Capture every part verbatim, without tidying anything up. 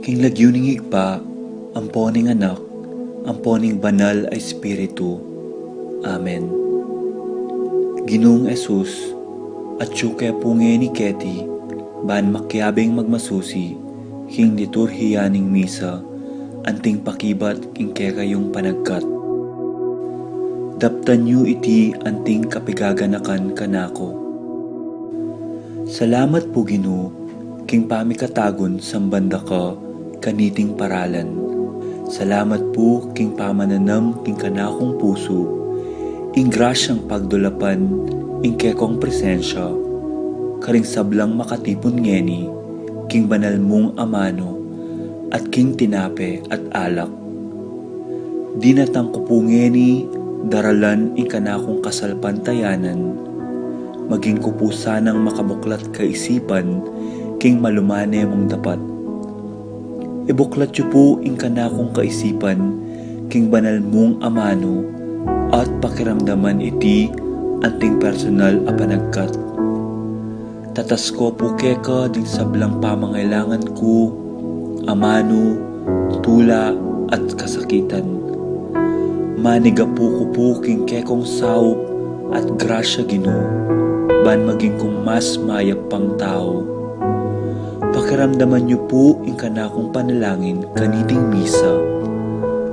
Ing lagyu ning Ibpa, ampo ning Anak, ampo ning Banal a Espiritu. Amen. Ginung Jesus, atyu ke pu ngeni keti, ban makiabing magmasusi king liturhiya ning misa, anting pakibat king kekayung panagkat. Daptan yu iti anting kapigaganakan kanaku. Salamat pu, Ginu, king pamikatagun samban da ka kaniting paralan. Salamat pu king pamananam king kanakung pusu ing grasyang pagdulapan ing kekong presensya karing sablang makatipun ngeni king banal mung amanu at king tinape at alak. Dinatang ku pu ngeni daralan ing kanakung kasalpantayanan, maging ku pu sanang makabuklat kaisipan king malumane mung dapat. Ibuklat yu pu ing kanakung kaisipan king banal mung amanu at pakiramdaman iti anting personal a panagkat. Tatas ku pu keka ding sablang pamangailangan ku, amanu, tula, at kasakitan. Manigapu ku pu king kekong saup at grasya, Ginu, ban maging kung mas mayap pang tau. Pakiramdaman yu pu ing kanakung panalangin kaniting misa.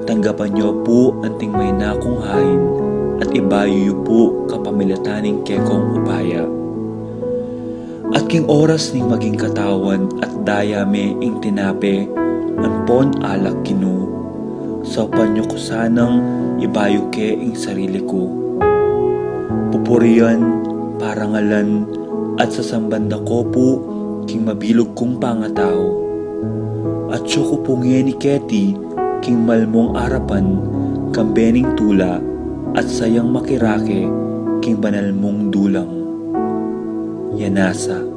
Tanggapan yu pu anting maina kung hain at ibayu yu pu kapamilatan ning kekong upaya. At king oras ning maging katawan at daya me ing tinape ampon alak, Ginu, saupan yu ku sanang ibayu ke ing sarili ku. Pupurian, parangalan, at sasamban da ku pu king mabilug kung pangatau. Atyu ku pu ngeni keti king malmung arapan kambe ning tula at sayang makirake king banal mung dulang. Yanasa.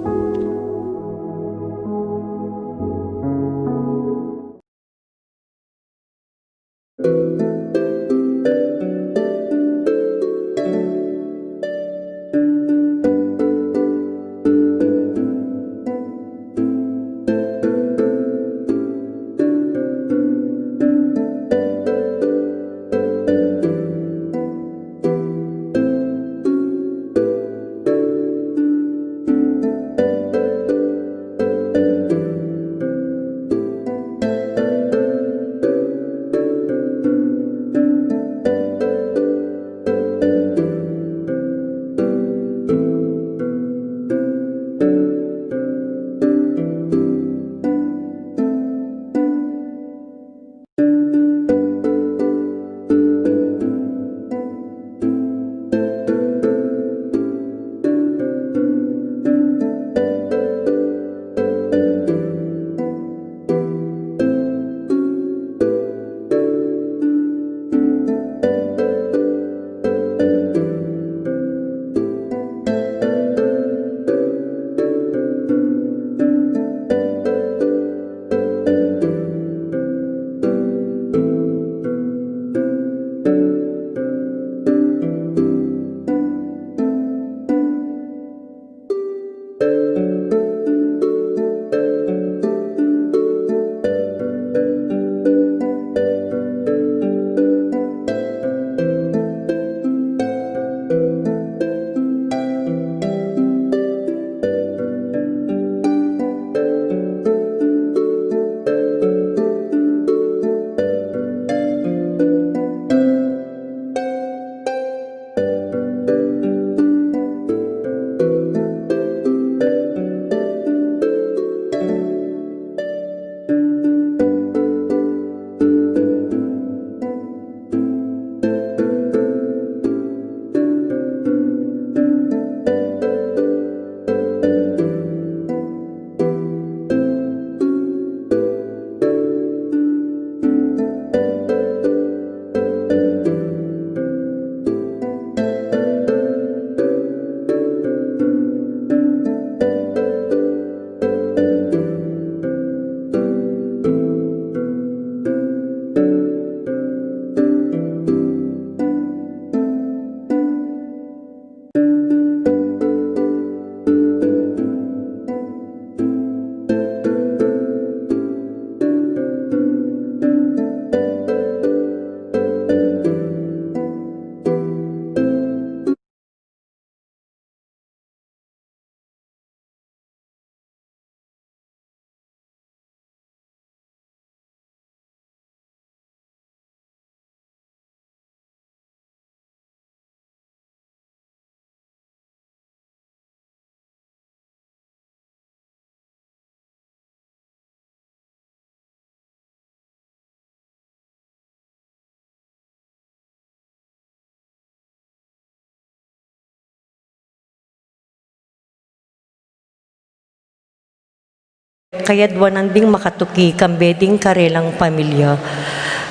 kayadwanan ding makatuki kambe ding karelang pamilya.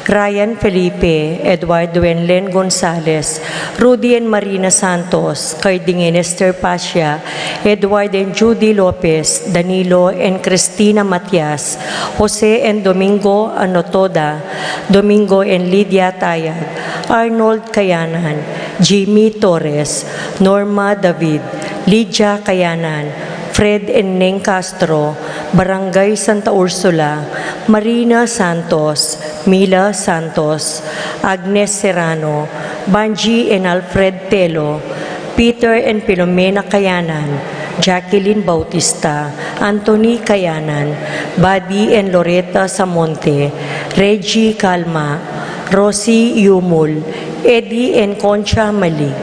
Ryan Felipe, Eduardo and Len Gonzalez, Rudy and Marina Santos, Carding and Esther Pasia, Edward and Judy Lopez, Danilo and Cristina Matias, Jose and Domingo Anotoda, Domingo and Lydia Tayag, Arnold Kayanan, Jimmy Torres, Norma David, Lydia Kayanan, Fred and Neng Castro, Barangay Santa Ursula, Marina Santos, Mila Santos, Agnes Serrano, Banji and Alfred Telo, Peter and Filomena Kayanan, Jacqueline Bautista, Anthony Kayanan, Buddy and Loretta Samonte, Reggie Calma, Rosie Yumul, Eddie and Concha Malig,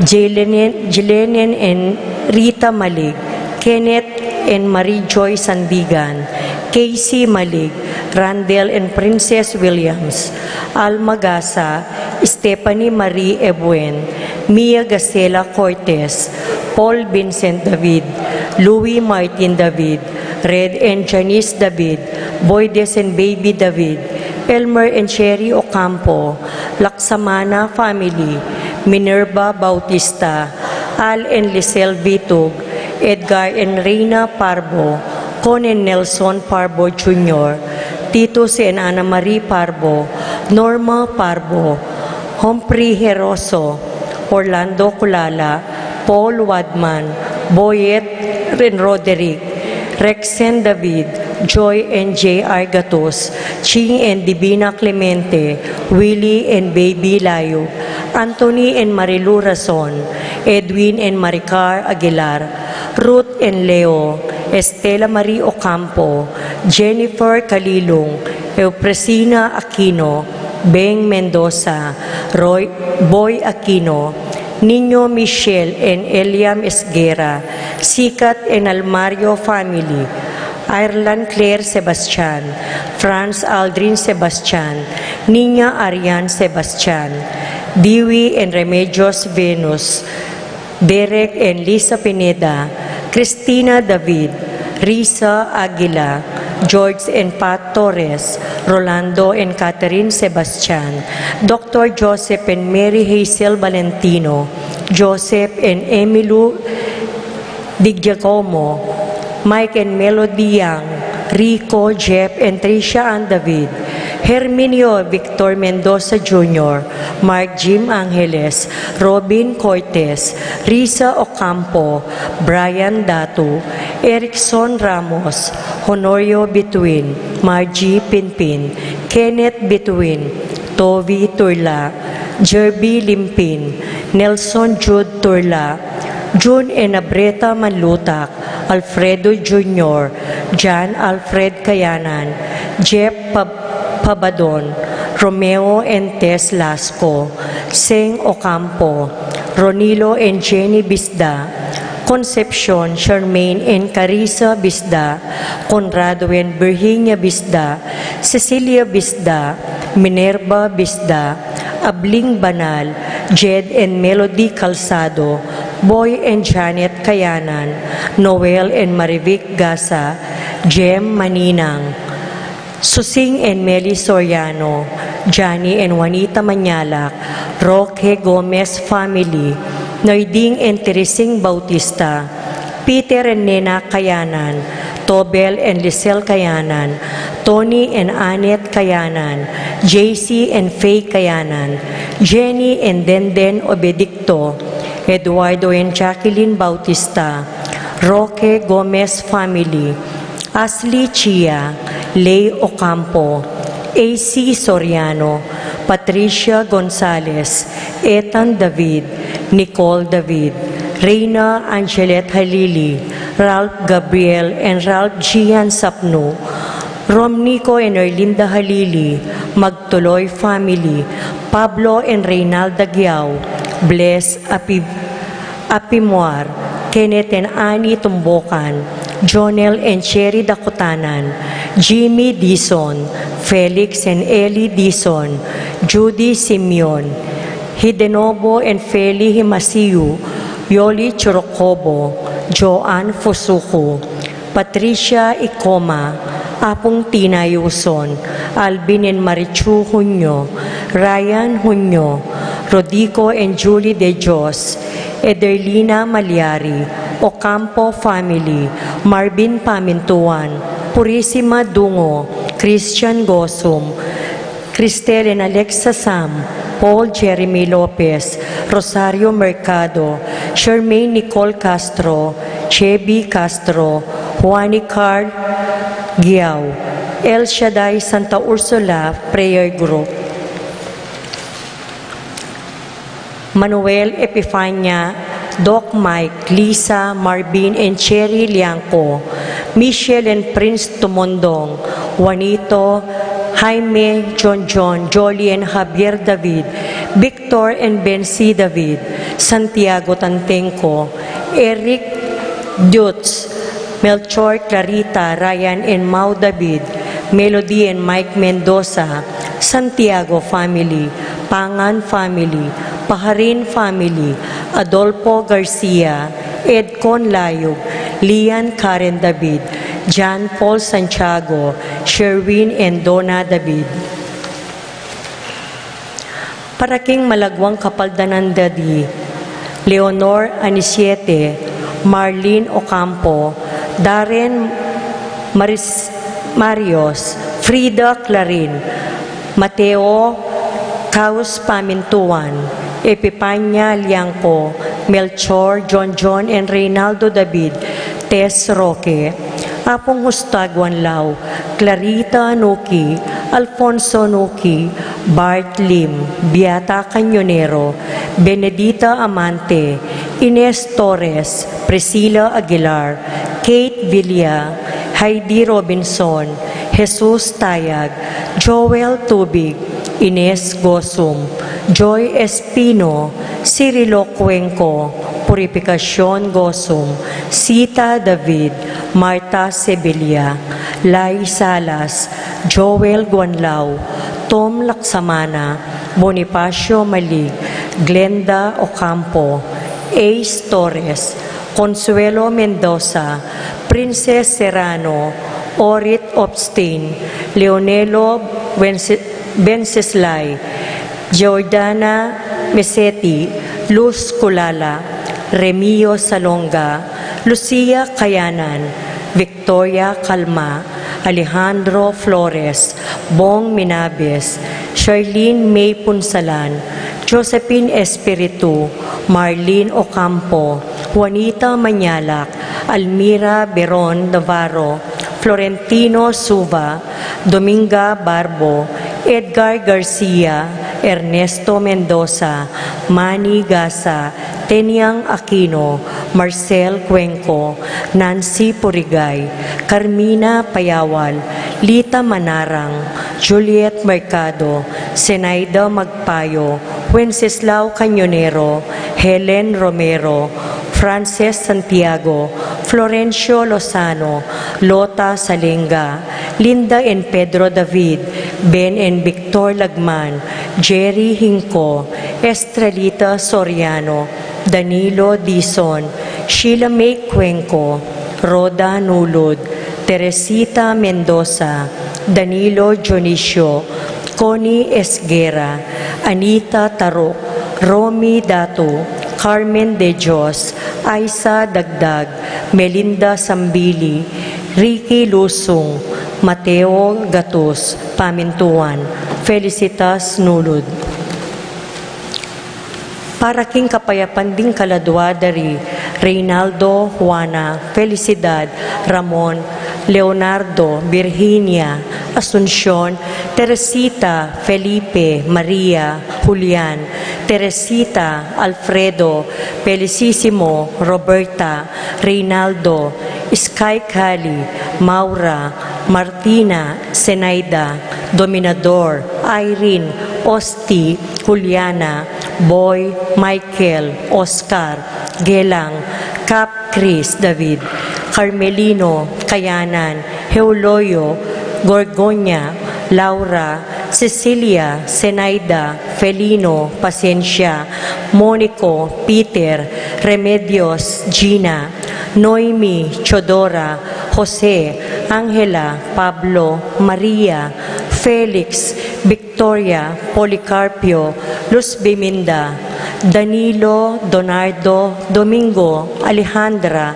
Jelenen, Jelenen and Rita Malig, Kenneth and Marie Joy Sandigan, Casey Malig, Randall and Princess Williams, Alma Gasa, Stephanie Marie Ebuen, Mia Gasela Cortez, Paul Vincent David, Louis Martin David, Red and Janice David, Boydes and Baby David, Elmer and Sherry Ocampo, Laksamana family, Minerva Bautista, Al and Lisel Vitug, Edgar and Reina Parbo, Con and Nelson Parbo Junior, Titus and Ana Marie Parbo, Norma Parbo, Humphrey Heroso, Orlando Culala, Paul Wadman, Boyet and Roderick, Rexen David, Joy and J R Gatus, Ching and Divina Clemente, Willie and Baby Layug, Anthony and Marilu Rason, Edwin and Maricar Aguilar, Ruth and Leo, Estela Marie Ocampo, Jennifer Calilung, Eufresina Aquino, Beng Mendoza, Roy, Boy Aquino, Niño Michel and Eliam Esguerra, Sikat and Almario family, Ireland Claire Sebastian, Franz Aldrin Sebastian, Niña Arian Sebastian, Dewey and Remedios Venus, Derek and Lisa Pineda, Christina David, Risa Aguila, George and Pat Torres, Rolando and Catherine Sebastian, Doctor Joseph and Mary Hazel Valentino, Joseph and Emilu Di Giacomo, Mike and Melody Young, Rico, Jeff and Tricia Ann David, Herminio Victor Mendoza Junior, Mark Jim Angeles, Robin Cortez, Risa Ocampo, Brian Datu, Erickson Ramos, Honorio Bituin, Margie Pinpin, Kenneth Bituin, Tovi Turla, Jerby Limpin, Nelson Jude Turla, Jun and Abreta Manlutak, Alfredo Junior, John Alfred Kayanan, Jeff Pab-, Pabadon, Romeo and Tess Lasco, Seng Ocampo, Ronilo and Jenny Bisda, Concepcion, Charmaine and Carissa Bisda, Conrado and Virginia Bisda, Cecilia Bisda, Minerva Bisda, Abling Banal, Jed and Melody Calzado, Boy and Janet Kayanan, Noel and Marivic Gasa, Jem Maninang, Susing and Meli Soriano, Johnny and Juanita Manyalak, Roque Gomez family, Noiding and Teresing Bautista, Peter and Nena Kayanan, Tobel and Lisel Kayanan, Tony and Annette Kayanan, J C and Faye Kayanan, Jenny and Denden Obedicto, Eduardo and Jacqueline Bautista, Roque Gomez family, Ashley Chia, Lay Ocampo, A C Soriano, Patricia Gonzalez, Ethan David, Nicole David, Reina Angelet Halili, Ralph Gabriel and Ralph Gian Sapnu, Romnico and Erlinda Halili, Magtuloy family, Pablo and Reynalda Giao, Bless Api-, Apimuar, Kenneth and Annie Tumbokan, Jonel and Cherry Dakutanan, Jimmy Dizon, Felix and Ellie Dizon, Judy Simeon, Hidenobo and Feli Himasiu, Yoli Churocobo, Joanne Fusuku, Patricia Icoma, Apung Tina Yuson, Alvin and Marichu Junio, Ryan Junio, Rodrigo and Julie De Dios, Ederlina Malyari, Ocampo family, Marvin Pamintuan, Purisima Dungo, Christian Gosum, Cristel and Alexa Sam, Paul Jeremy Lopez, Rosario Mercado, Shermaine Nicole Castro, Chevy Castro, Juani Carl Giao, El Shaddai Santa Ursula Prayer Group. Manuel Epifania, Doc Mike, Lisa, Marvin and Cherry Liangco, Michelle and Prince Tumondong, Juanito, Jaime, John John, Jolly and Javier David, Victor and Bensi David, Santiago Tantengco, Eric Dutz, Melchor, Clarita, Ryan and Mau David, Melody and Mike Mendoza, Santiago family, Pangan family, Paharin family, Adolfo Garcia, Edcon Layug, Lian Karen David, John Paul Santiago, Sherwin and Donna David. Para king malagwang kapaldanan da di Leonor Anisiete, Marlene Ocampo, Darren Maris-, Marios, Frida Clarin, Mateo Caus Pamintuan, Epipania Liangco, Melchor, John John and Reynaldo David, Tess Roque, Apung Husto Guanlao, Clarita Nuki, Alfonso Nuki, Bart Lim, Beata Cañonero, Benedita Amante, Ines Torres, Priscilla Aguilar, Kate Villa, Heidi Robinson, Jesus Tayag, Joel Tubig, Ines Gosum, Joy Espino, Cirilo Cuenco, Purificacion Gosum, Sita David, Marta Sevilla, Lai Salas, Joel Guanlao, Tom Laksamana, Bonifacio Malig, Glenda Ocampo, Ace Torres, Consuelo Mendoza, Princess Serrano, Orit Opstin, Leonelo Wences-, Wenceslay, Jordana Meseti, Luz Culala, Remio Salonga, Lucia Kayanan, Victoria Calma, Alejandro Flores, Bong Minabes, Charlene May Punsalan, Josephine Espiritu, Marlene Ocampo, Juanita Mañalac, Almira Beron Navarro, Florentino Suva, Dominga Barbo, Edgar Garcia, Ernesto Mendoza, Manny Gasa, Teniang Aquino, Marcel Cuenco, Nancy Purigay, Carmina Payawal, Lita Manarang, Juliet Mercado, Zenaida Magpayo, Wenceslao Cañonero, Helen Romero, Frances Santiago, Florencio Lozano, Lota Salenga, Linda and Pedro David, Ben and Victor Lagman, Jerry Hinco, Estrelita Soriano, Danilo Dizon, Sheila May Cuenco, Rhoda Nulud, Teresita Mendoza, Danilo Dionisio, Connie Esguerra, Anita Taruc, Romy Datu, Carmen De Dios, Aiza Dagdag, Melinda Sambili, Ricky Lusung, Mateo Gatus, Pamintuan, Felicitas Nulud. Para king kapayapan ding kaladua da ri Reynaldo, Juana, Felicidad, Ramon, Leonardo, Virginia, Asuncion, Teresita, Felipe, Maria, Julian, Teresita, Alfredo, Felicissimo, Roberta, Reynaldo, Sky Cali, Maura, Martina, Zenaida, Dominador, Irene, Osti, Juliana, Boy, Michael, Oscar, Gelang, Cap, Chris, David, Carmelino, Kayanan, Heuloyo, Gorgonia, Laura, Cecilia, Zenaida, Felino, Pasensia, Monico, Peter, Remedios, Gina, Noemi, Chodora, Jose, Angela, Pablo, Maria, Felix, Victoria, Policarpio, Luz Biminda, Danilo, Donardo, Domingo, Alejandra,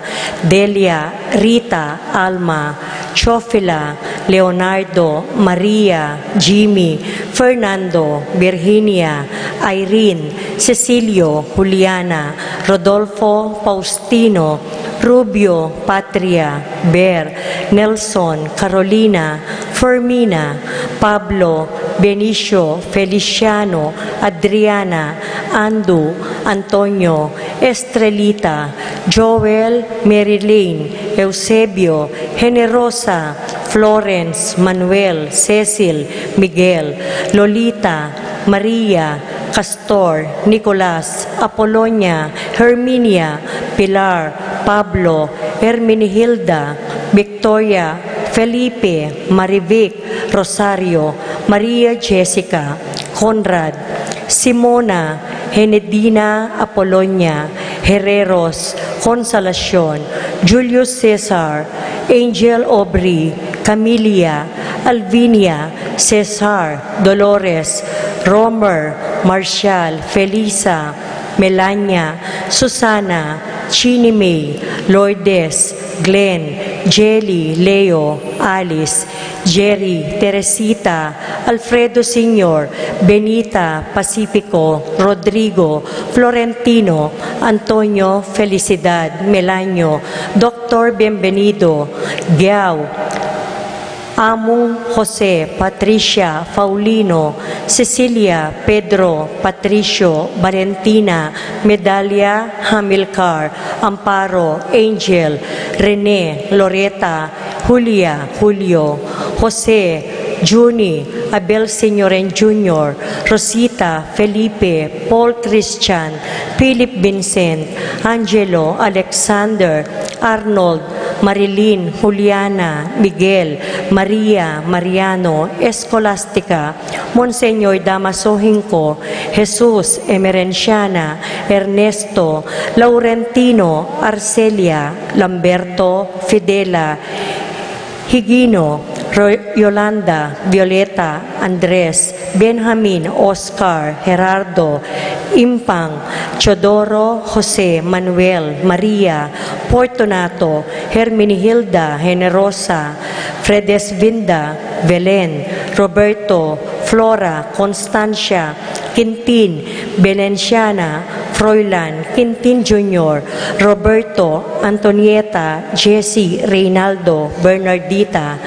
Delia, Rita, Alma, Chofila, Leonardo, Maria, Jimmy, Fernando, Virginia, Irene, Cecilio, Juliana, Rodolfo, Faustino, Rubio, Patria, Ber, Nelson, Carolina, Fermina, Pablo, Benicio, Feliciano, Adriana, Andu, Antonio, Estrelita, Joel, Marilyn, Eusebio, Generosa, Florence, Manuel, Cecil, Miguel, Lolita, Maria, Castor, Nicolas, Apolonia, Herminia, Pilar, Pablo, Herminihilda, Victoria, Felipe, Marivic, Rosario, Maria Jessica, Conrad, Simona, Henedina, Apolonia, Herreros, Consolacion, Julius Cesar, Angel, Aubrey, Camilla, Alvinia, Cesar, Dolores, Romer, Marshall, Felisa, Melania, Susana, Chini May, Lourdes, Glenn, Jelly, Leo, Alice, Jerry, Teresita, Alfredo Senior, Benita, Pacifico, Rodrigo, Florentino, Antonio, Felicidad, Melanio, Doctor Bienvenido, Giao, Among Jose, Patricia, Paulino, Cecilia, Pedro, Patricio, Valentina, Medalia, Hamilcar, Amparo, Angel, Rene, Loreta, Julia, Julio, Jose, Junie, Abel Senior and Junior, Rosita, Felipe, Paul Christian, Philip Vincent, Angelo, Alexander, Arnold, Marilyn, Juliana, Miguel, Maria, Mariano, Escolastica, Monseñor Damaso Hinco, Jesus, Emerenciana, Ernesto, Laurentino, Arcelia, Lamberto, Fidela, Higino, Ro-, Yolanda, Violeta, Andres, Benjamin, Oscar, Gerardo, Impang, Teodoro, Jose, Manuel, Maria, Fortunato, Herminihilda, Generosa, Fredesvinda, Belen, Roberto, Flora, Constancia, Quintin, Belenciana, Froilan, Quintin Junior, Roberto, Antonieta, Jesse, Reynaldo, Bernardita,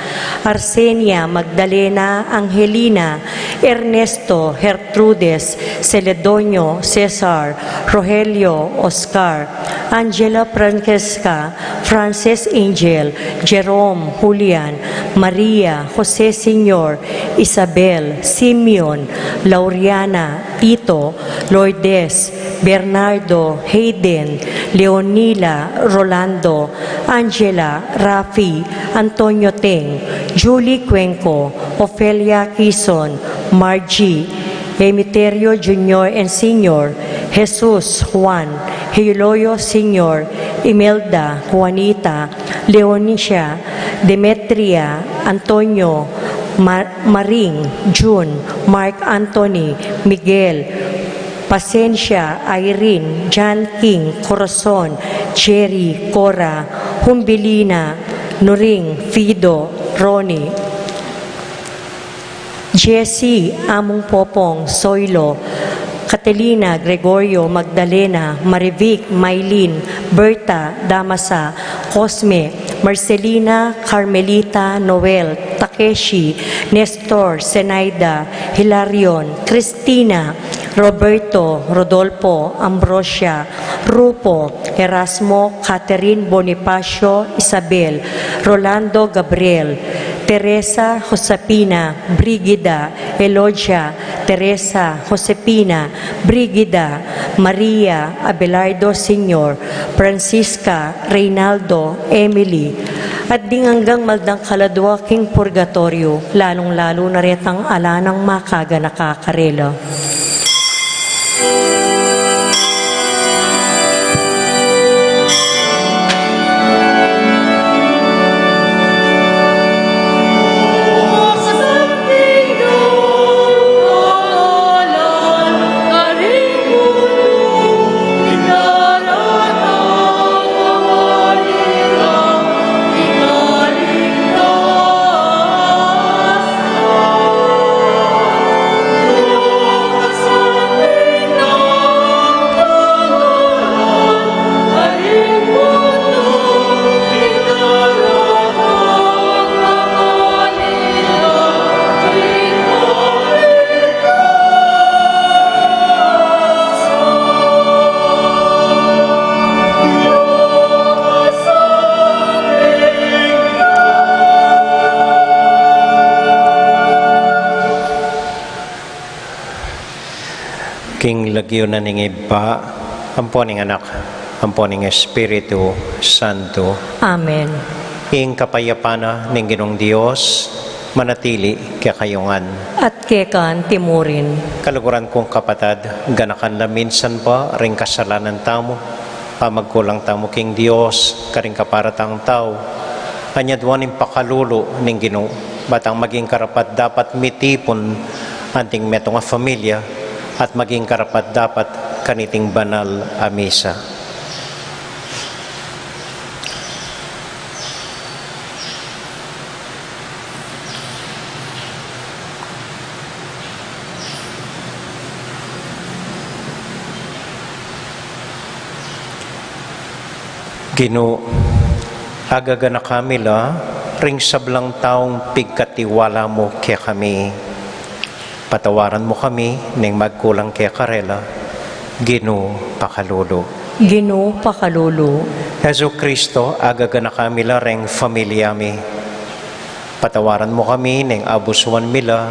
Arsenia, Magdalena, Angelina, Ernesto, Gertrudes, Celedonio, Cesar, Rogelio, Oscar, Angela, Francesca, Frances, Angel, Jerome, Julian, Maria, Jose Senior, Isabel, Simeon, Lauriana, Tito, Lourdes, Bernardo, Hayden, Leonila, Rolando, Angela, Rafi, Antonio Teng, Julie Cuenco, Ofelia Quizon, Margie, Emiterio Junior and Senior, Jesus, Juan, Hiloyo Senior, Imelda, Juanita, Leonicia, Demetria, Antonio, Mar-, Maring, June, Mark Anthony, Miguel, Pasencia, Irene, John King, Corazon, Jerry, Cora, Humbilina, Nuring, Fido, Ronnie, Jesse, Among Popong, Soilo, Catalina, Gregorio, Magdalena, Marivic, Mylene, Berta, Damasa, Cosme, Marcelina, Carmelita, Noel, Takeshi, Nestor, Zenaida, Hilarion, Christina, Roberto, Rodolfo, Ambrosia, Rupo, Erasmo, Catherine, Bonifacio, Isabel, Rolando, Gabriel, Teresa, Josefina, Brigida, Elogia, Teresa, Josefina, Brigida, Maria, Abelardo Senior, Francisca, Reynaldo, Emily, at ding anggang maldang kaladua king purgatoryo, lalung-lalu na retang ala nang makaganaka karela. King lagyu na ning Ibpa, ampo ning Anak, ampo ning Espiritu Santo. Amen. Ing kapayapan na ning Ginung Dios manatili kekayu ngan. At keka naman murin. Kaluguran kung kapatad, ganakan la minsan pa ring kasalanan tamu, pamagkulang tamu king Dios karing kaparatang tau. Anyadwan ing pakalulu ning Ginu, ba tang maging karapat-dapat mitipun anting metung a familia, at maging karapat-dapat kaniting banal a misa. Ginu, agaganaka mi la ring sablang taung pigkatiwala mu kekami. Patawaran mu kami ning magkulang kekarela. Ginu, pakalulu. Ginu, pakalulu. Jesucristo, agaganaka mi la reng familia mi. Patawaran mu kami ning abusuan mi la.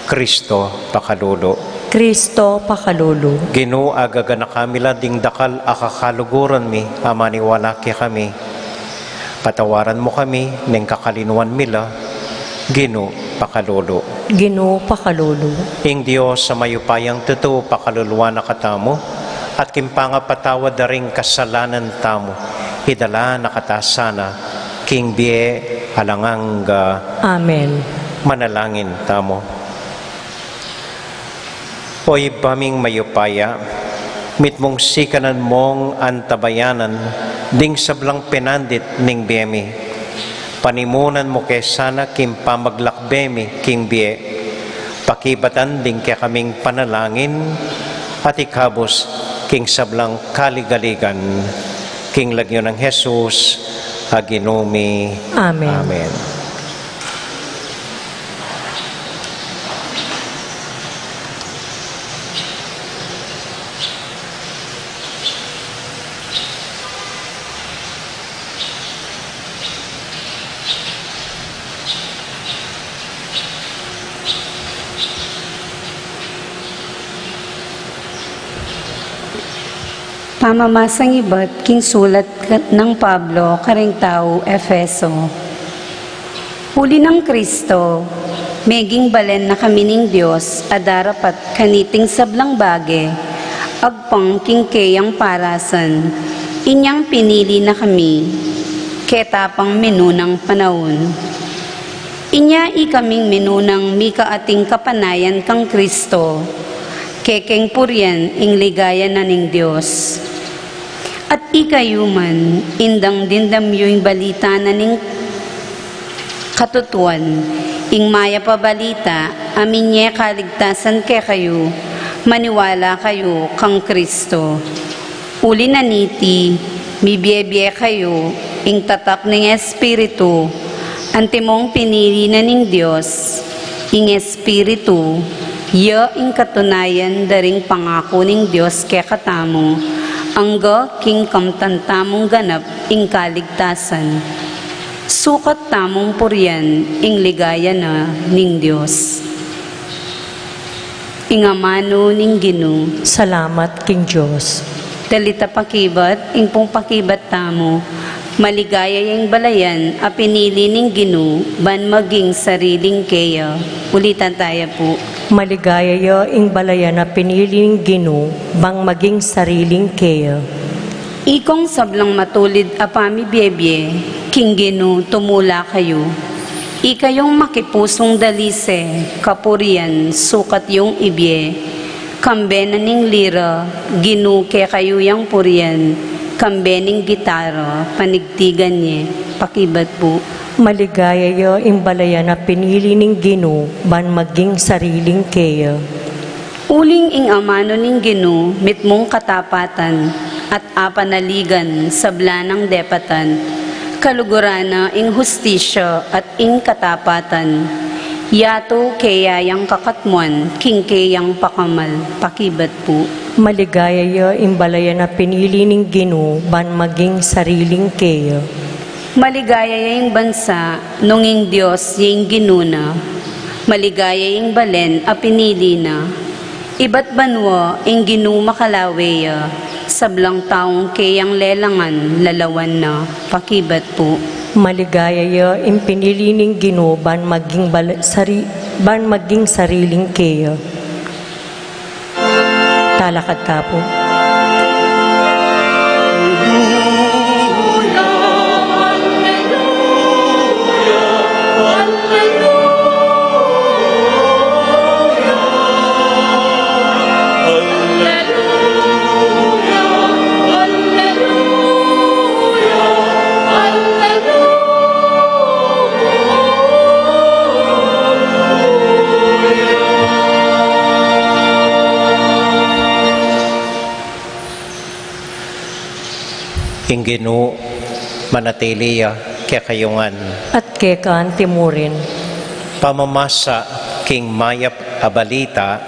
Cristo, pakalulu. Cristo, pakalulu. Ginu, agaganaka mi la ding dakal a kakaluguran mi a maniwala kekami. Patawaran mu kami ning kakalinuan mi la. Ginu, pakalulu. Ginu, pakalulu. Ing Dios a mayupayang tutu pakaluluan na katamu, at king pangapatawad da ring kasalanan tamu, idala na kata sana king bie alang angga. Amen. Manalangin tamu. O Ibpa ming mayupaya, mitmung sikanan mung antabayanan ding sablang penandit ning bie mi. Panimunan mu ke sana king pamaglakbe mi king bie, pakibatan ding kekaming panalangin at ikabus king sablang kaligaligan. King lagyu nang Jesus a Ginu mi. Amen. Amen. Pamamasang ibat king sulat nang Pablo karing taga Efeso. Uli nang Kristo, meging balen na kami ning Dios a darapat kaniting sablang bage, agpang king keyang parasan, inyang pinili na kami keta pang minunang panaun. Inya ikaming minunang mikaating kapanayan kang Kristo, kekeng purian ing ligaya na ning Dios. At ikayu man, indang dimdam yu ing balita na ning katutuan, ing mayap a balita a minye kaligtasan kekayu, maniwala kayu kang Kristo. Uli na niti, mibie-bie kayu ing tatak ning Espiritu, antimong pinili na ning Dios, ing Espiritu, ya ing katunayan da ring pangaku ning Dios kekatamu, angga king kamtan tamung ganap ing kaligtasan. Sukat tamung purian ing ligaya na ning Dios. Ing amanu ning Ginu. Salamat king Dios. Dalit a pakibat, ing pung pakibat tamu. Maligaya ya ing balayan a pinili ning Ginu ban maging sariling keya. Ulitan taya pu. Maligaya ya ing balayan a pinili ning Ginu ban maging sariling keya. Ikong sablang matulid a pamibie-bie, king Ginu tumula kayu. Ikayung makipusung dalise, kapurian, sukat yung ibie. Kambe na ning lira, Ginu kekayu yang purian, kambe ning gitara, panigtigan ye, pakibat pu. Maligaya ya ing balayan a pinili ning Ginu, ban maging sariling keya. Uling ing amanu ning Ginu, mitmung katapatan, at apanaligan, sabla nang depatan, kaluguran na ing hustisya at ing katapatan, yatu keya yang kakatmuan, king keyang pakamal, pakibat pu. Maligaya ya ing balayan a pinili ning Ginu, ban maging sariling keya. Maligaya ya ing bansa, nung ing Dios ya ing Ginu na. Maligaya ya ing balen a pinili na. Ibat banua ing Ginu makalawe ya, sablang taung keyang lelangan lalawan na, pakibat pu. Maligaya ya ing pinili ning Ginu ban maging bal-, sari-, ban maging sariling keya. Talakad ta pu. Ing Ginu manatili ya kekayu ngan. At keka anti mu rin. Pamamasa king mayap a balita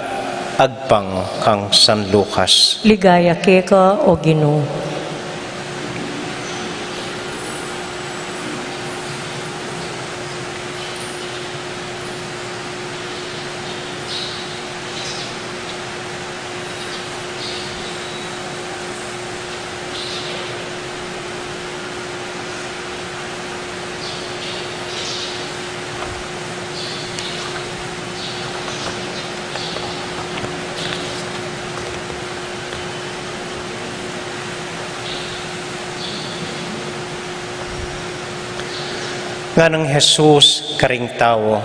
agpang kang San Lucas. Ligaya keka, O Ginu. Nganang Jesus karing tau,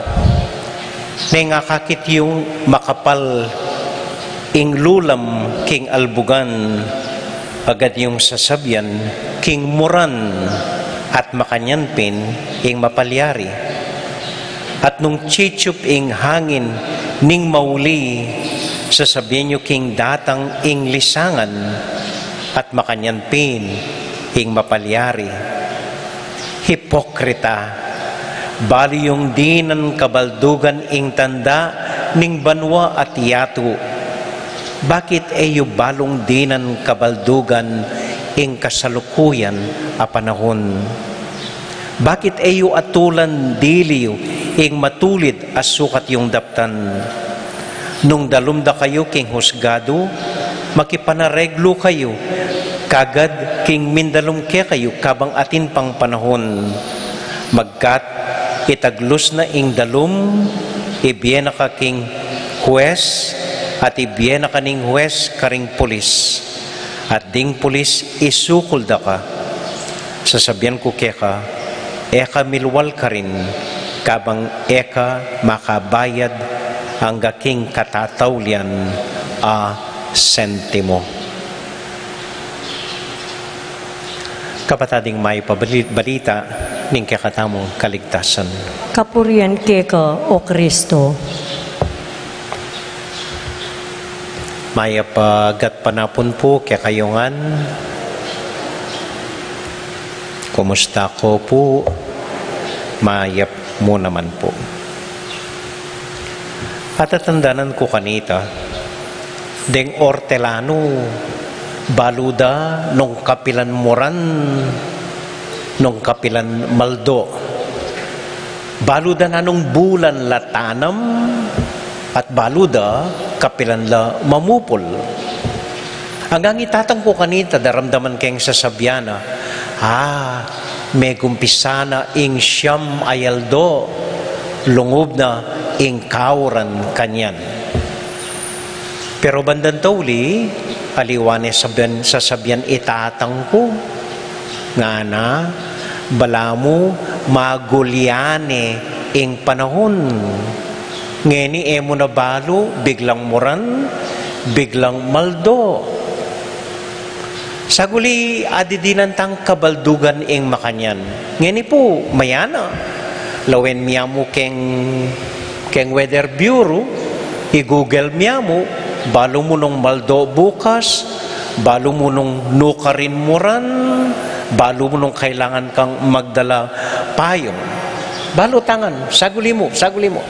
neng akakit yung makapal ing lulam king albugan, agad yung sasabian king muran at makanyan pin ing mapalyari. At nung chitsup ing hangin ning mauli, sasabian yu king datang ing lisangan at makanyan pin ing mapalyari. Hipokrita, balu yung dinan kabaldugan ing tanda ning banua at yatu. Bakit e yu balung dinan kabaldugan ing kasalukuyan a panahun? Bakit e yu atulan dili yu ing matulid a sukat yung daptan? Nung dalum da kayu king husgadu, makipanareglu kayu kagad king mindalum kekayu kabang atin pang panahun. Magkat itaglus na ing dalum, ibie na ka king hues, at ibie na ka ning hues karing pulis. At ding pulis isukul da ka. Sasabian ku keka, e ka milwal karin, kabang e ka makabayad angga king katataulian a sentimo. Kapatad, ing mayap a bali-, balita ning kekatamung kaligtasan. Kapurian keka, O Kristo. Mayap a gatpanapun pu kekayu ngan. Kumusta ko pu? Mayap mu naman pu. Atatandanan ku kanita, deng ortelanu, balu da nung kapilan muran, nung kapilan maldo. Balu da na nung bulan la tanam, at balu da kapilan la mamupul. Anggang itatang ku kanita, daramdaman keng sasabian na, ah, megumpisa na ing siam a aldo, lungub na ing kauran kanyan. Pero bandang tauli, aliwa ne sabian, sasabian itatang ku, ngana, balamu magulya ne ing panahun. Ngeni e mu na balu, biglang muran, biglang maldo. Saguli adidinan tang kabaldugan ing makanyan. Ngeni pu, mayana. Lawen mi ya mu keng, keng Weather Bureau, i-Google mi ya mu, balu mu nung maldo bukas, balu mu nung nukarin muran, balu mu nung kailangan kang magdala payung. Balu ta ngan, saguli mu, saguli mu.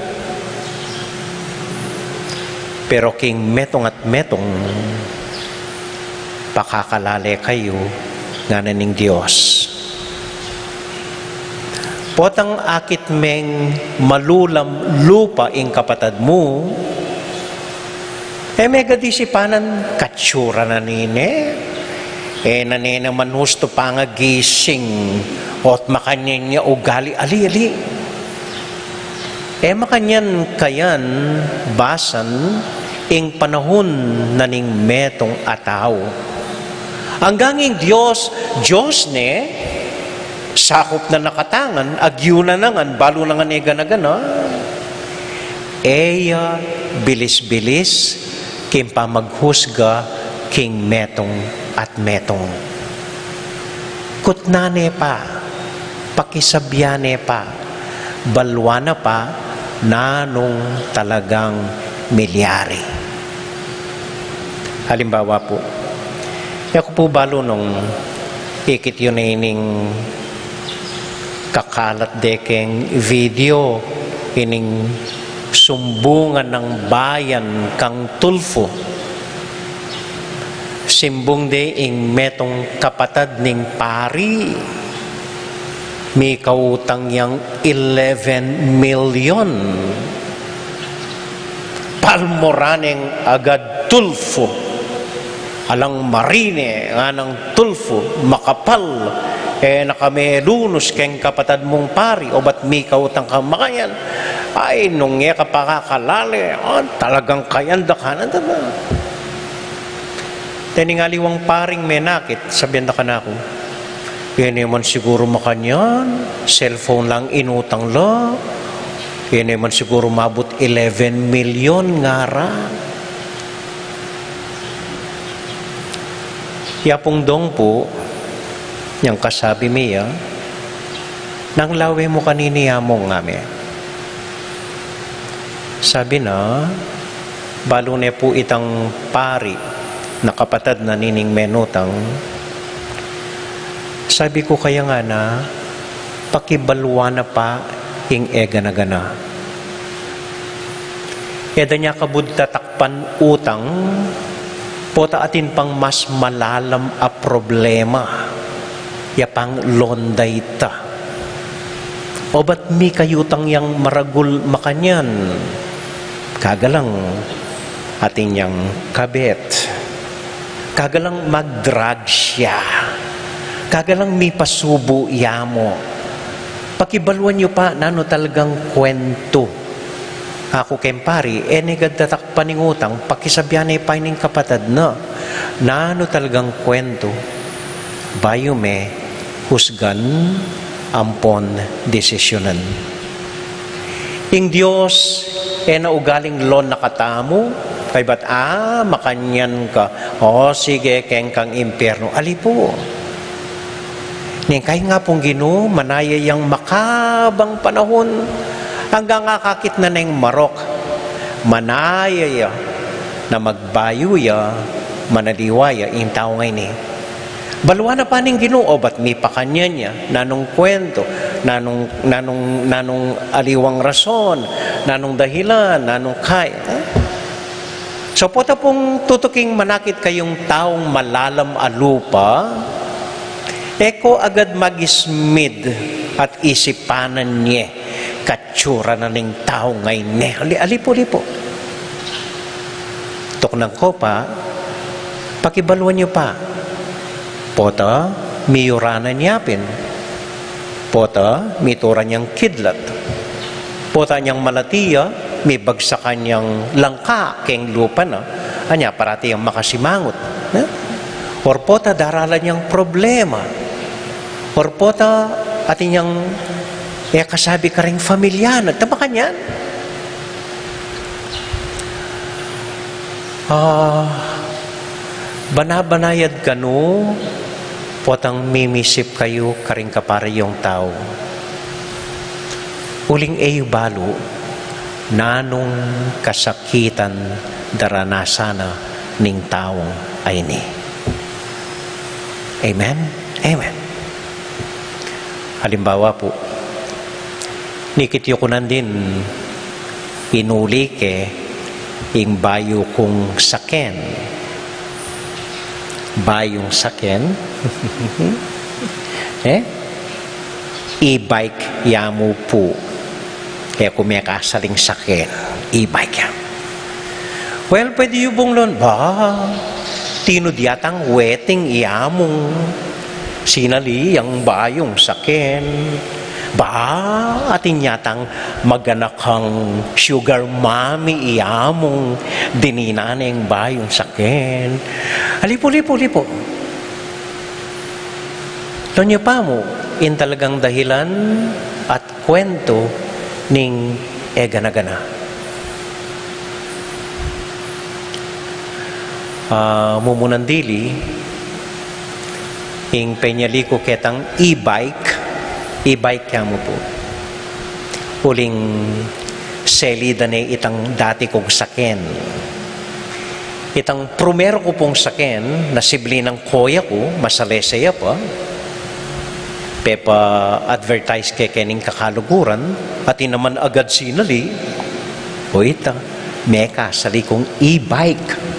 Pero king metung at metung, pakakalale kayu, ngana ning Dios. Potang akit meng malulam lupa ing kapatad mu, E, megad isipanan, katsura na nine. E, na ne naman hustu pangagising, o't makanyan ya ugali, ali, ali. E, makanyan kayan basan ing panahun na ning metung a tau. Anggang ing Dios, Dios ne, sakup na na katangan, agyu na na ngan, balu na ngan e gana-gana. E ya bilis-bilis king pamaghusga king metung at metung. Kutnan ne pa, pakisabyan ne pa, baluan na pa nanung talagang milyari. Halimbawa pu, e ku pu balu nung ikit yu ne ining kakalat de keng video, ining sumbungan nang bayan kang Tulfo. Simbung de ing metung kapatad ning pari, mikautang yang eleven million. Palmuraneng agad Tulfo. Alang marine, nganang Tulfo, makapal, e na ka melunus keng kapatad mung pari, obat mikautang ka makanyan. Ay, nung e ka pakakalale, o, talagang kayan da kanan da ba? Dening aliwang paring menakit, sabian da kanaku, e ne man siguru makanyan, cellphone lang inutang la, e ne man siguru mabut eleven million ngara. Yapung dong pu, nyang kasabi mi ya, nang lawe mu kanini ya mu ngame. Sabi na, balu ne pu itang pari, na kapatad na nining menutang. Sabi ku kaya ngana, pakibaluan na pa ing e gana-gana. E da nya kabud tatakpan utang, pota atin pang mas malalam a problema, ya pang loan da ita. Obat mikayutang yang maragul makanyan, kagalang atin yang kabet, kagalang mag-drugs ya, kagalang mipasubu ya mu. Pakibaluan yu pa nanu talagang kuwentu. Aku keng pari, e ne gad tatakpan ing utang, pakisabyan ne pa ining kapatad na nanu talagang kuwentu, bayu me husgan ampon desisyunan. Ing Dios e na ugaling loan na katamu, kaybat, a, makanyan ka, o sige, keng kang impyernu. Ali pu. Ning kain nga pung Ginu, manaya yang makabang panahun, anggang akakit na neng marok, manaya ya na magbayu ya, manaliwa ya ing tau ngeni. Baluan na pa ning Ginu, obat mipakanyan ya, nanung kuwentu, nanung, nanung, nanung aliwang rason, nanung dahilan, nanung kay, ha? So, pota pung tutuking manakit kayung taung malalam a lupa, e ko agad magismid at isipanan nye katsura na ning tau ngeni. Ali, alipu-lipu. Tuknang ko pa, pakibaluan yu pa. Pota, miyuranan ya pin. Pota, mituran yang kidlat. Pota nyang malati ya, mibagsakan yang langka keng lupa na, anya parati yang makasimangut, ne? Or pota, daralan yang problema. Or pota, atin yang e kasabi karing familia na, ta makanyan. A, bana-banayad kanu, potang mimisip kayu karing kapari yung tau. Uling e yu balu, nanung kasakitan daranasan na ning taung a ini. Amen? Amen. Halimbawa pu, nikit yu ku nandin, inuli ke ing bayu kung saken. Bayung saken. E? E-bike ya mu pu. E ku mekasaling saken. E-bike ya. Well, pwede yu bunglun, ba, tinud yatang wedding i amung sinali yang bayung saken. Ba, atin yatang maganakang sugar mommy i amung dinina neng bayung saken. Alipu, lipu, lipu. Lawen yu pa mu, ing talagang dahilan at kuwentu ning e gana-gana. Ah, mumunan dili, ing penyali ku ketang e-bike, e-bike ya mu pu. Uling seli da ne itang dati kung saken. Itang primero ku pung saken, nasibli nang koya ku, masalese ya pa, pepa-advertise ke kening kakaluguran, atin naman agad sinali, o ita, meka, sali kung e-bike.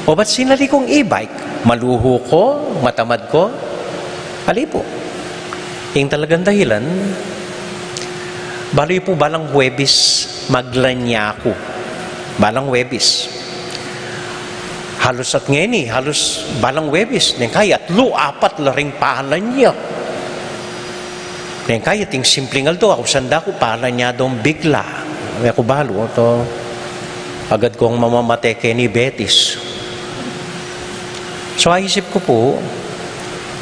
O bat sinali kung e-bike? Maluhu ko, matamad ko, alipu. Ing talagang dahilan, balu yu pu balang Huwebes maglanya ku. Balang Huwebes. Halus at ngeni, halus balang Huwebes. Neng kaya atlu, apat la ring palanya. Neng kaya ating simpling aldo, aku sanda ku palanya dong bigla. E ku balu, oto, agad kung mamamate keni betis. So, aisip ku pu,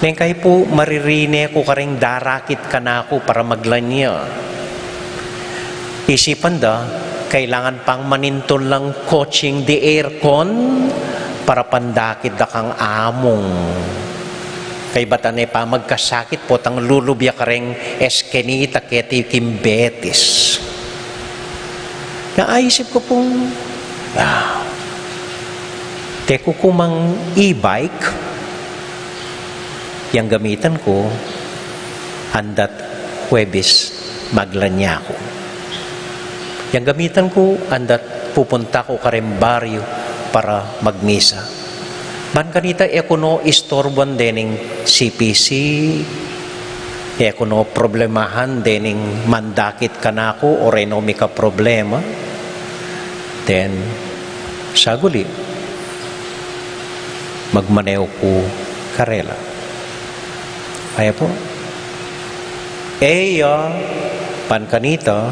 neng kaya pu maririne ku karing darakit kanaku para maglanya. Isipan da, kailangan pang manintun lang kotseng de aircon para pandakit da kang amung. Kaybat ne pa magkasakit, potang lulubya kareng eskenita keti king betis. Naisip ku pung, ah, te ku kumang e-bike, yang gamitan ku, andat Huwebes maglanya ku. Yang gamitan ku, andat pupunta ku kareng baryu para magmisa. Ban kanita, e ku no istorban dening C P C, e ku no problemahan dening mandakit kanaku o reno mika problema. Then, saguli, magmaneho ku karela. Kaya pu, e ya, ban kanita,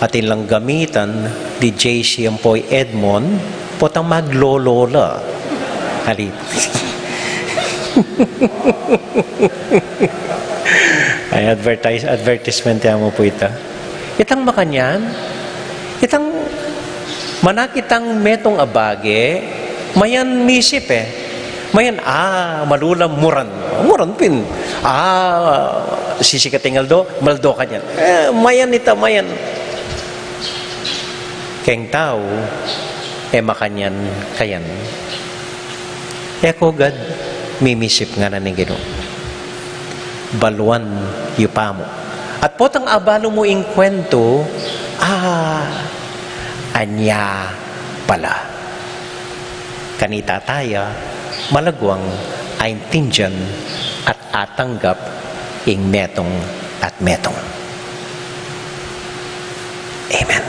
atin lang gamitan di J C ampo i Edmond, potang maglolo la. Ali. Ay, advertise, advertisement ya mu pu ita. Itang makanyan, itang mana kitang metung a bage, mayan misip e. Mayan, ah, malulam muran. Muran pin. Ah, sisikat ing aldo, maldo kanyan. E, mayan ita, mayan. Keng tau, e makanyan kayan. E ku gad mimisip ngana ning Ginu. Baluan yu pa mu. At potang abalu mu ing kuwentu, ah, anya pala. Kanita taya, malaguang aintindian at atanggap ing metung at metung. Amen.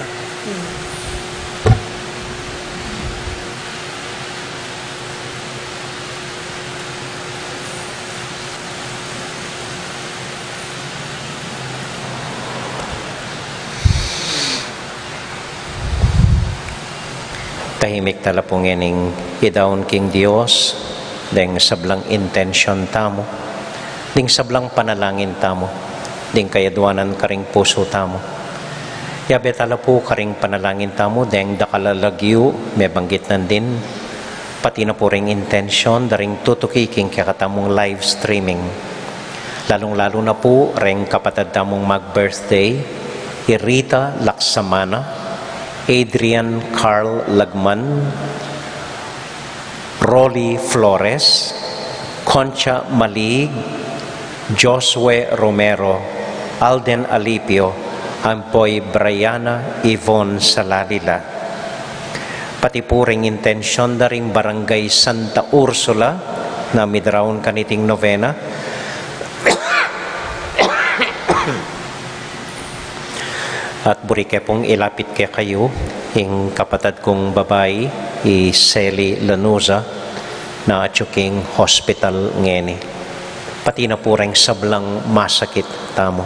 Tahimik tala pu ngening idaun king Dios deng sablang intensyon tamu, ding sablang panalangin tamu, ding kayaduanan karing pusu tamu. Yabe tala pu karing panalangin tamu deng dakal a lagyu mebanggit nandin, pati na pu ring intensyon da ring tutuki king kekatamung live streaming. Lalung-lalu na pu reng kapatad tamung mag-birthday, i Rita Laksamana, Adrian Carl Lagman, Rolly Flores, Concha Malig, Josue Romero, Alden Alipio, ampo i Briana Yvonne Salalila. Pati pu ring intensyon da ring Barangay Santa Ursula na midraun kaniting novena. At buri ke pung ilapit kekayu Ing kapatad kung babai, i Sally Lanuza, na atyu king hospital ngeni. Pati na pu reng sablang masakit tamu.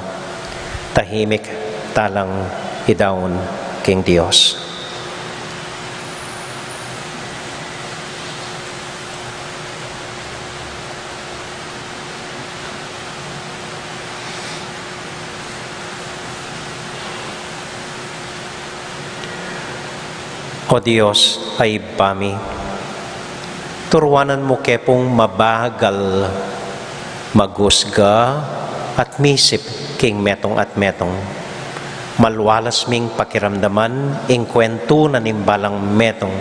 Tahimik talang idaun king Dios. O Dios, a Ibpa mi, turuanan mu ke pung mabagal maghusga at misip king metung at metung. Malualas ming pakiramdaman ing kuwentu na ning balang metung.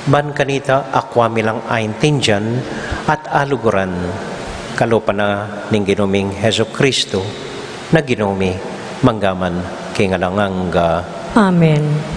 Ban kanita akua mi lang aintindian at aluguran. Kalupa na ning Ginu ming Jesucristo, na Ginu mi, mangga man king alang angga. Amen.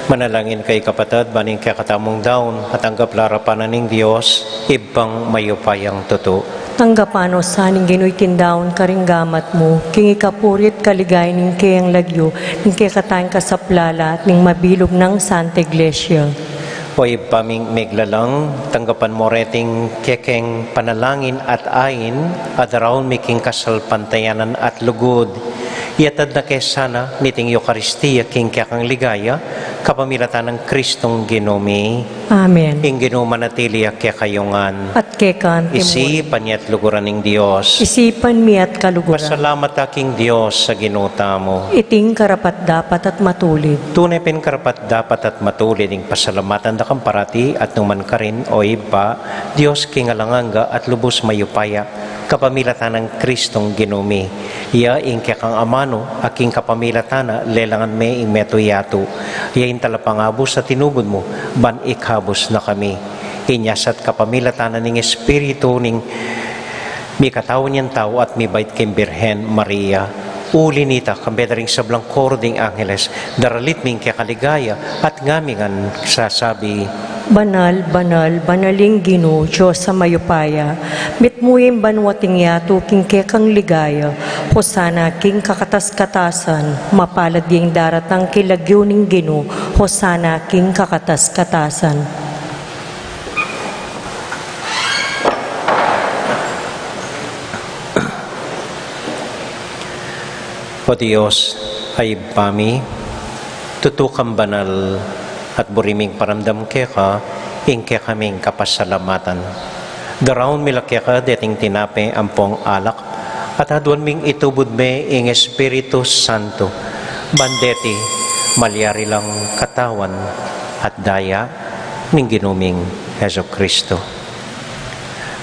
Manalangin kayu kapatad, ban ing kekatamung daun matanggap la arapan na ning Dios, Ibpang mayupayang tutu. Tanggapan na sa ning Ginu iting daun karing gamat mu, king ikapuri at kaligayan ning keyang lagyu, ning kekatang kasaplalan, ning mabilug nang Santa Iglesia. O Ibpa ming miglalang, tanggapan mu reting kekeng panalangin at ain, a daraun mi king kasalpantayanan at lugud. Iatad na ke sana niting Eukaristia king kekang ligaya, kapamilatan nang Kristong Ginu mi. Amen. Ing Ginu manatili ya kekayu ngan. At keka naman. Isipan ya at luguran ning Dios. Isipan mi at kaluguran. Pasalamat ta king Dios a Ginu tamu. Iting karapat-dapat at matulid. Tune pin karapat-dapat at matulid ing pasalamatan da kang parati at nukarin man, o Ibpa, Dios king alang angga at lubus mayupaya, kapamilatan nang Kristong Ginu mi. Iya ing kekang amanu, a king kapamilatan na lelangan me ing metung a yatu. Iya ing talapangabus a tinubud mu, ban ikabus na kami. Inya sa at kapamilatan na ning Espiritu ning mikatawan yang tau at mibait king Birhen Maria. Uli nita, kambe da ring sablang koro ding angeles, daralit mi ing keka ligaya, at ngami ngan sasabi: Banal, banal, banal ing Ginu, Dios a mayupaya. Mitmu ya ing banua at ing yatu king kekang ligaya. Hosana king kakatas-katasan. Mapalad ya ing daratang king lagyu ning Ginu. Hosana king kakatas-katasan. O Dios, a Ibpa mi, tutu kang banal, at buri ming paramdam keka ing kekaming kapasalamatan. Daraun mi la keka deting tinape ampong alak, at aduan ming itubud me ing Espiritu Santo, ban deti malyari lang katawan at daya ning Ginu ming Jesucristo.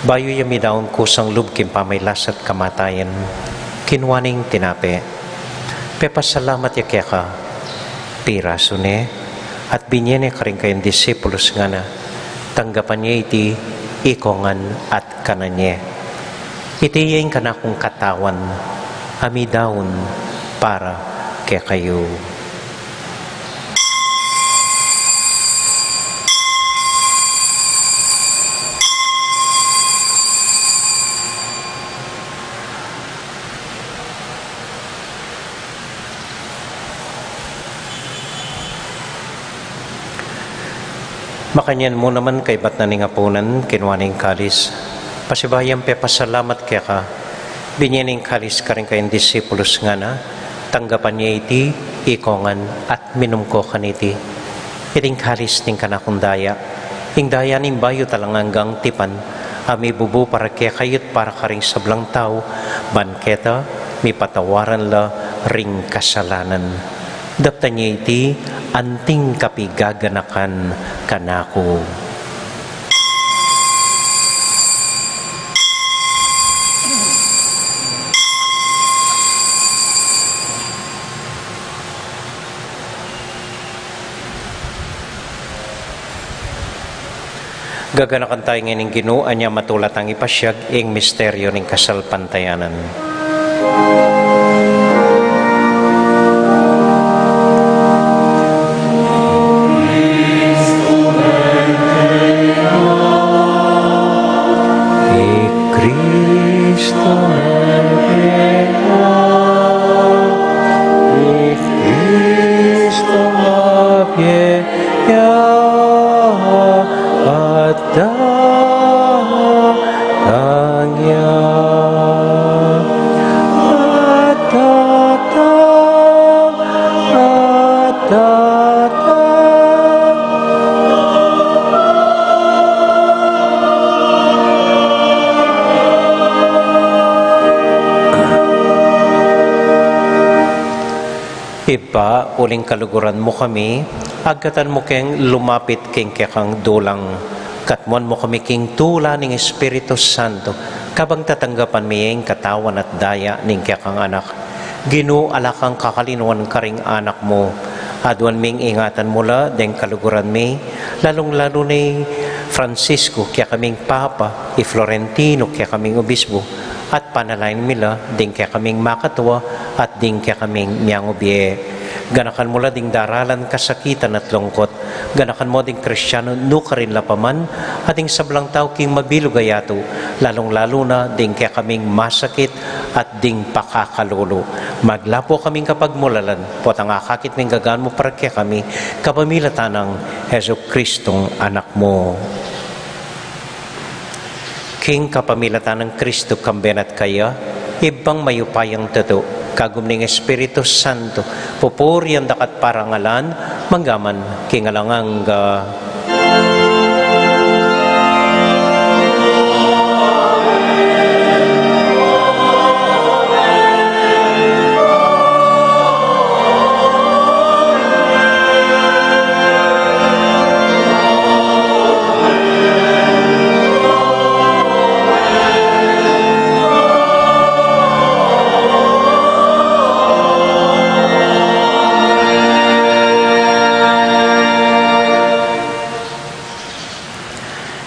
Bayu ya midaun kusang lub king pamagkasakit at kamatayan, kinua neng tinape, pepasalamat ya keka, pirasu ne, at binie ne karing kayang disipulus, ngana, tanggapan ye iti ikongan at kanan ye. Iti ya ing kanakung katawan a midaun para kekayu. Makanyan mu naman kaybat na ning apunan, kinua ne ing kalis, pasibayu yang pepasalamat keka, binie ne ing kalis karing kayang disipulus, ngana, tanggapan ye iti ikongan at minum ko kaniti. Iti ing kalis ning kanakung daya, ing daya ning bayu at alang anggang tipan, a mibubu para kekayu't para karing sablang tau, ban keta mipatawaran la ring kasalanan. Daptan ye iti anting kapigaganakan kanaku. Gaganakan tamu ngeni ing Ginu, anya matula tang ipasiag ing misteryu ning kasalpantayanan. I Kristu nanu keka, i Kristu a pie ya at datang ya, at datang, at datang. Ibpa, uling kaluguran mu kami, agkatan mu keng lumapit king kekang dulang, katmuan mu kami king tula ning Espiritu Santo, kabang tatanggapan mi ing katawan at daya ning kekang Anak. Ginu, ala kang kakalinuan karing anak mu. Aduan ming ingatan mu la deng kaluguran mi, lalung-lalu na i Francisco, kekaming Papa, i Florentino, kekaming Obispo, at panalangin mi la ding kekaming makatua at ding kekaming miangubie. Ganakan mu la ding daralan, kasakitan at lungkut. Ganakan mu ding Kristiano nukarin la pa man, at ding sablang tau king mabilug a yatu, lalung-lalu na ding kekaming masakit at ding pakakalulu. Maglapu kaming kapagmulalan, potang akakit ming gagan mu para kekami, kapamilatan nang Jesucristong Anak mu. King kapamilatan nang Kristu, kambe na at kaya, Ibpang mayupayang tutu, kagum ning Espiritu Santo, pupurian da ka at parangalan, mangga man king alang angga.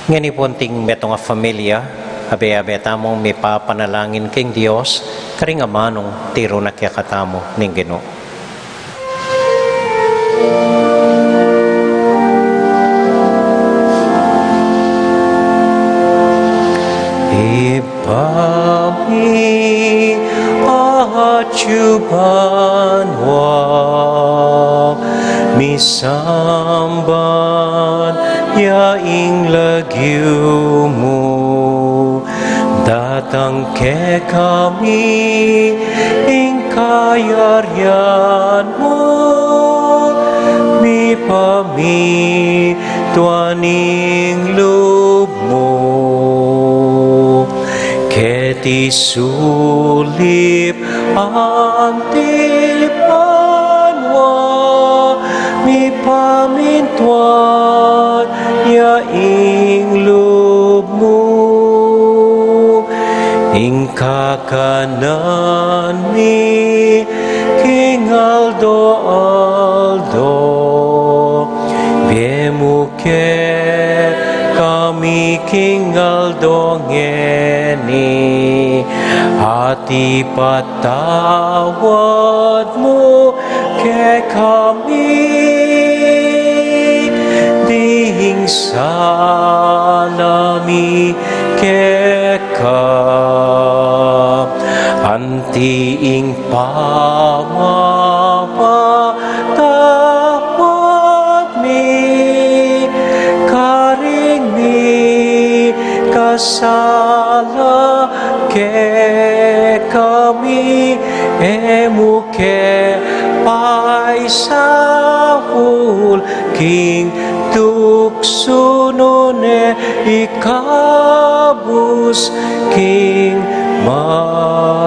Ngeni pu, anting metung a familia, abe-abe tamung mipapanalangin king Dios, karing amanung tiru na kekatamu ning Ginu. Ibpa mi, atyu ka banua, misamban ya ing lagyu mu, datang kekami ing kayarian mu, mipamintuan ing lub mu keti sulip anti banua. Mipamintuan ya ing lub mu Kakanan mi king aldo-aldo, ibie mu kekami king aldo ngeni, at ipatawad mu kekami ding sala mi keka, anti ing pamapatawad mi karing mikasala kekami, e mu ke paisaul king tuksu, nune ikabus king marok.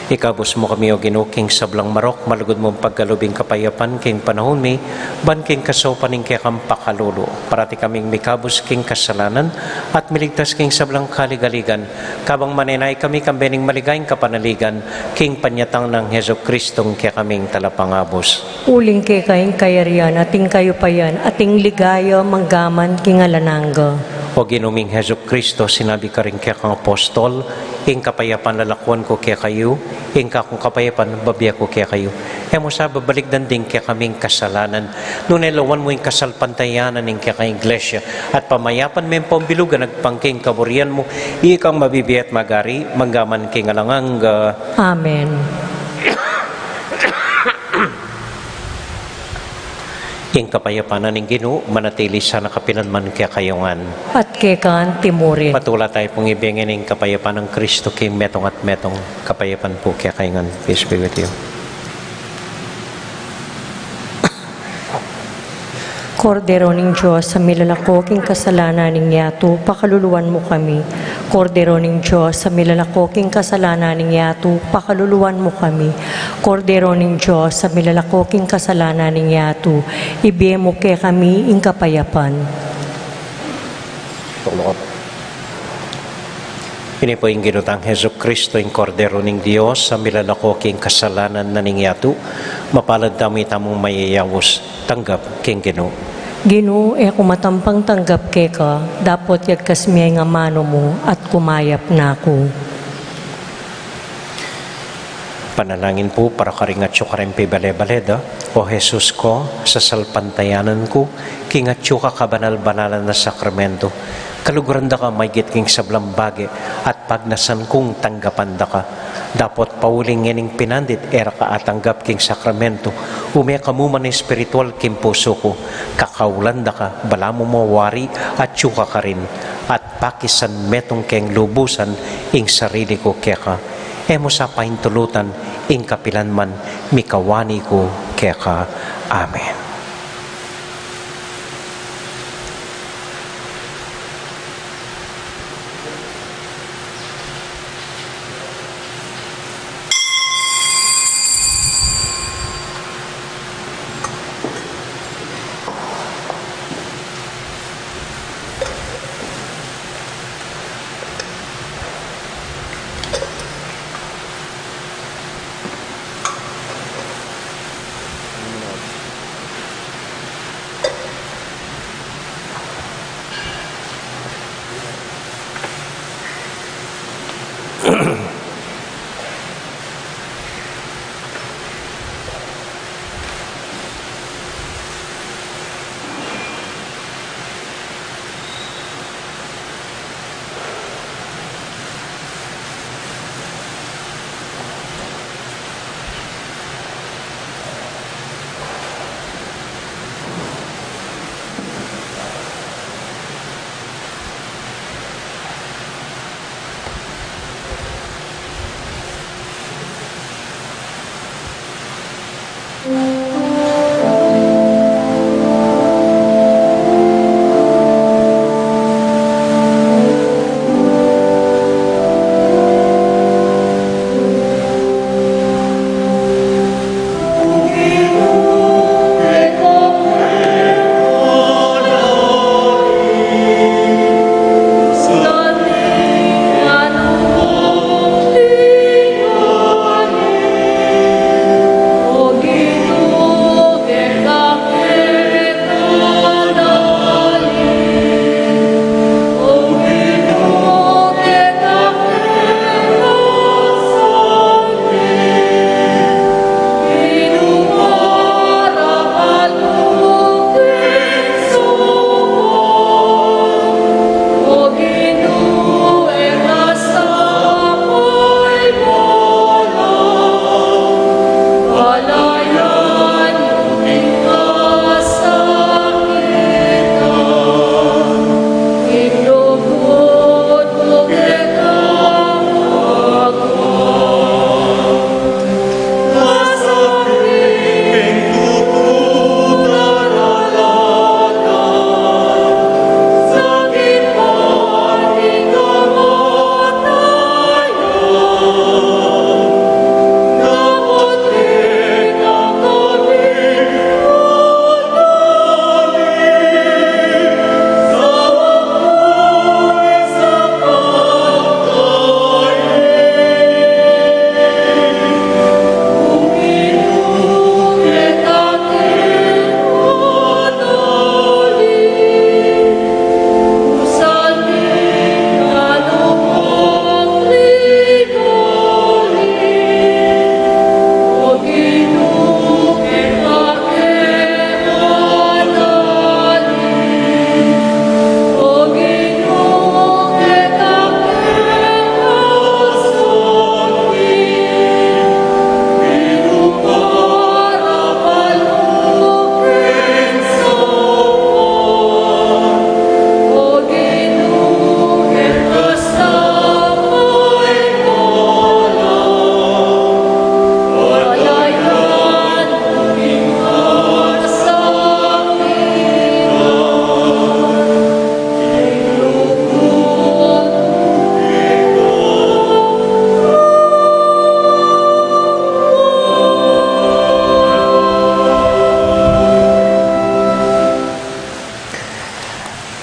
Ikabus mu kami, O Ginu, king sablang marok, malugud mung pagkalub ing kapayapan king panaun mi, ban king kasaupan ning kekang pakalulu, parati kaming mikabus king kasalanan at miligtas king sablang kaligaligan, kabang manenaya kami kambe ning maligayang kapanaligan king panyatang nang Jesucristong kekaming Talapangabus. Uling keka ing kayarian at ing kayupayan at ing ligaya manggaman king alang angga. O Ginu ming Jesucristo, sinabi karing kekang apostol, ing kapayapan lalakuan ku kekayu, ing kakung kapayapan bibie ku kekayu. E mu sa babalikdan ding kekaming kasalanan, nune lawan mu ing kasalpantayanan ning kekang Iglesia, at pamayapan me ing pambilugan agpang king kaburian mu, ikang mabibie at magari manggaman king alang angga. Amen. Ing kapayapan na ning Ginu manatili sana kapilan man kekayu ngan. At keka anti murin. Patula tayu pung ibie ngeni ing kapayapan nang Kristo king metung at metung. Kapayapan pu kekayu ngan. Peace be with you. Kordero ning Dios, a milalako king kasalanan ning yatu, pakaluluan mu kami. Kordero ning Dios, a milalako king kasalanan ning yatu, pakaluluan mu kami. Kordero ning Dios, a milalako king kasalanan ning yatu, ibie mu kekami ing kapayapan. Ini pu ing Ginu tang Jesucristo, ing Kordero ning Dios, a milalako king kasalanan na ning yatu. Mapalad tamu itamung mayayaus tanggap king Ginu. Ginu, e ku matampang tanggap keka, dapot yagkas me ing amanu mu at kumayap na ku. Panalangin pu para karing atyu ka ring pibale-bale da. O Jesus ko, sasalpantayanan ku king atyu ka kabanal-banalan a sakramento, kaluguran da ka maigit king sablang bage at pagnasan kung tanggapan da ka. Dapot pauli ngening pinandit e ra ka atanggap king sakramento, ume ka mu man espiritual king pusu ku, kakaulan da ka, balamu mo wari atyu ka karin, at pakisan metung keng lubusan ing sarili ku keka. E mu sa paintulutan ing kapilan man mikawani ku keka. Amen.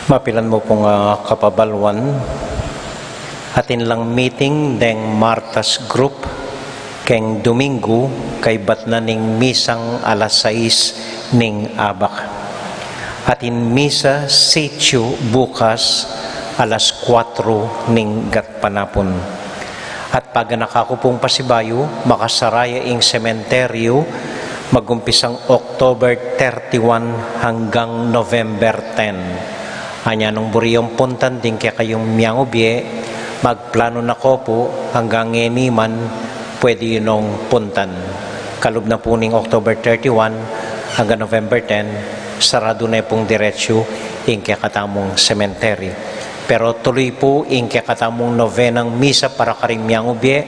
Mapilan mu pung, ah, kapabaluan, atin lang meeting deng Martas Group keng Domingo, kaybat na ning misang alas sais ning abak. Atin misa sitio bukas alas kuatro ning gatpanapun. At paganaka ku pung pasibayu, makasara ya ing sementeryu magumpisang October thirty-one hanggang November ten. Anya nung buri yong puntan ding kekayung miangubie, magplanu na ko pu, hanggang ngeni man pwede yu nong puntan. Kalub na pu ning October thirty-one hanggang November ten, saradu na pung diretsu ing kekatamung sementeryu. Pero tuluy pu ing kekatamung novenang misa para karing miangubie,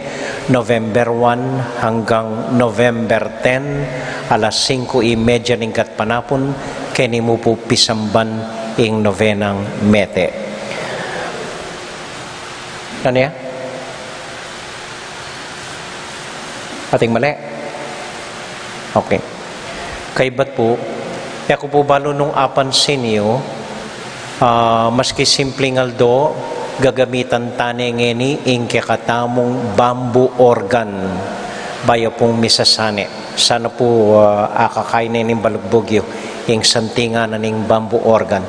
November one hanggang November ten, alas singko y media ning gatpanapun, keni mu pu pisamban ing novenang mete. Ano ya? Ating mali? Okay. Kaybat pu, e ku pu balu nung apansin yu, ah, maski simpling aldo, gagamitan tane ngeni ing kekatamung bamboo organ, bayu pung misa sane. Sana pu, ah, akakain ne ning balugbug yu ing santingan na ning bamboo organ.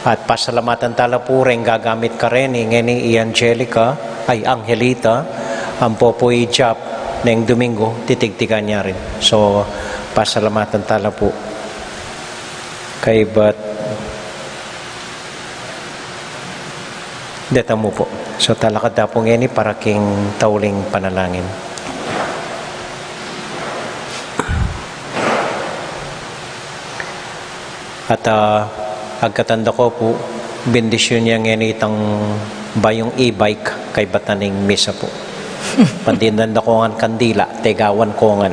At pasalamatan tala pu reng gagamit kareni, ngeni i Angelica, ay, Angelita, ampo pu i Jap neng Domingo, titigtigan ya rin. So, pasalamatan tala pu. Kaybat, deta mu pu. So, talakad ta pu ngeni para king tauling panalangin. At, ah, agkatan da ko pu, bendisyun ya ngeni itang bayung e-bike kaybat na ning misa pu. Pandinan da ko ngan kandila, tegawan ko ngan.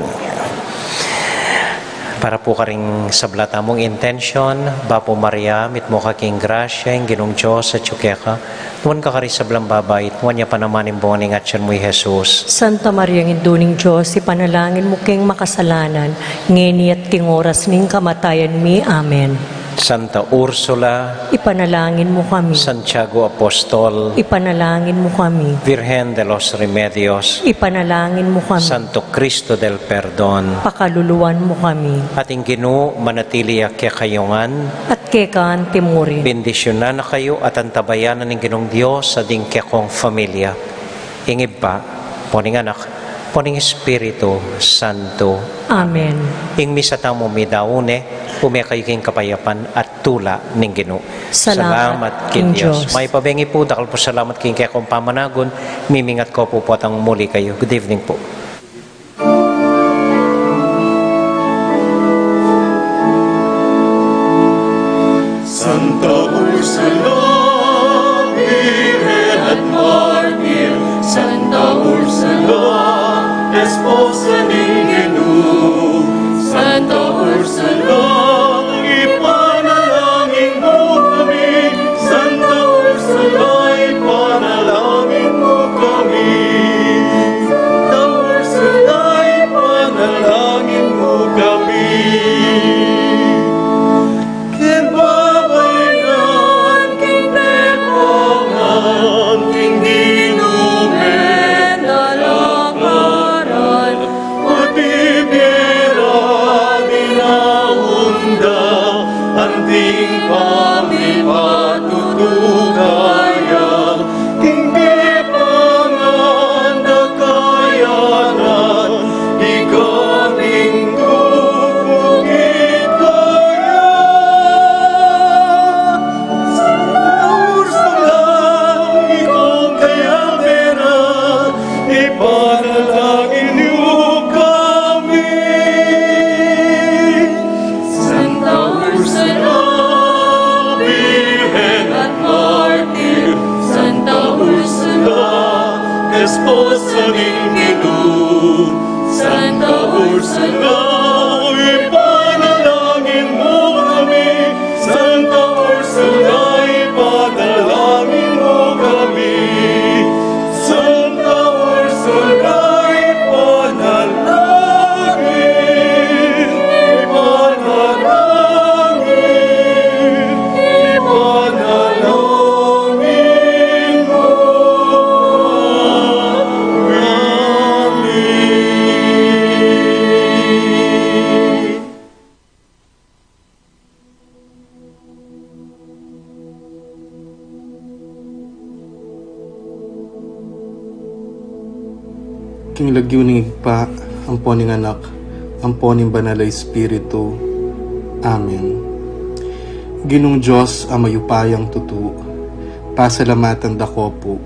Para pu karing sabla tamung intensyon, Bapu Maria, mitmu ka king grasya, ing Ginung Dios atyu keka, nuan ka karing sablang babai, at nuan ya pa naman ing bunga ning atyan mu, i Jesus. Santa Maria, Indu ning Dios, ipanalangin mu keng makasalanan, ngeni at king oras ning kamatayan mi. Amen. Santa Ursula, ipanalangin mu kami. Santiago Apostol, ipanalangin mu kami. Virgen de los Remedios, ipanalangin mu kami. Santo Cristo del Perdon, pakaluluan mu kami. At ing Ginu manatili ya kekayu ngan. At keka anti mu rin. Bendisyunan na kayu at antabayanan ning Ginung Dios a ding kekong familia, ing Ibpa, ampo ning Anak, ampo ning Espiritu Santo. Amen. Ing misa tamu midaun ne, ume kayu king kapayapan at tula ning Ginu. Salamat king Dios. Mayap a bengi pu, dakal pung salamat king kekong pamanagun, mimingat ko pu potang muli kayu. Good evening pu. Santa Ursula, Birhen at Martir, Santa Ursula, esposa ning Ginu, Santa Ursula, ipanalangin mu kami, Santa Ursula, ipanalangin mu kami. Santa Ursula, ipanalangin mu kami. King babaylan, king tepangan, king dinumen a lakaran, pati bie ra dinaun da, anting pamipatutukan ya, king tepangan da kayanan, ika ning tugtugin kaya. Santa Ursula, ikong kayalderan, ipanalangin yu kami. Santa Ursula, Birhen at Martir, Santa Ursula, esposa ning Ginu, Santa Ursula, ipanalangin mu kami, Santa Ursula, ipanalangin mu kami. Santa Ursula, ipanalangin, ipanalangin, ipanalangin. King lagyu ning Ibpa, ampo ning Anak, ampo ning Banal a Espiritu. Amen. Ginung Dios a mayupayang tutu, pasalamatan da ka pu,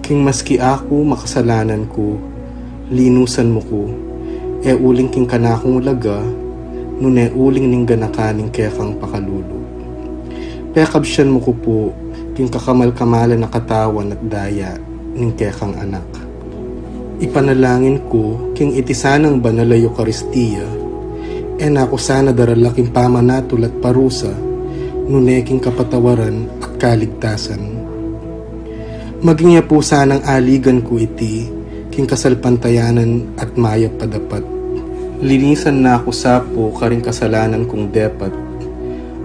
king maski aku makasalanan ku, linusan mu ku, e uling king kanakung laga, nune uling ning ganakan ning kekang pakalulu. Pekabsian mu ku pu, king kakamal-kamalan a katawan at daya ning kekang Anak. Ipanalangin ku, king iti sanang banal a Eukaristia, e na ku sana darala king pamanatul at parusa, nune king kapatawaran at kaligtasan. Maging ya pu sanang aligan ku iti, king kasalpantayanan at mayap a dapat. Linisan na ku sa pu karing kasalanan kung depat,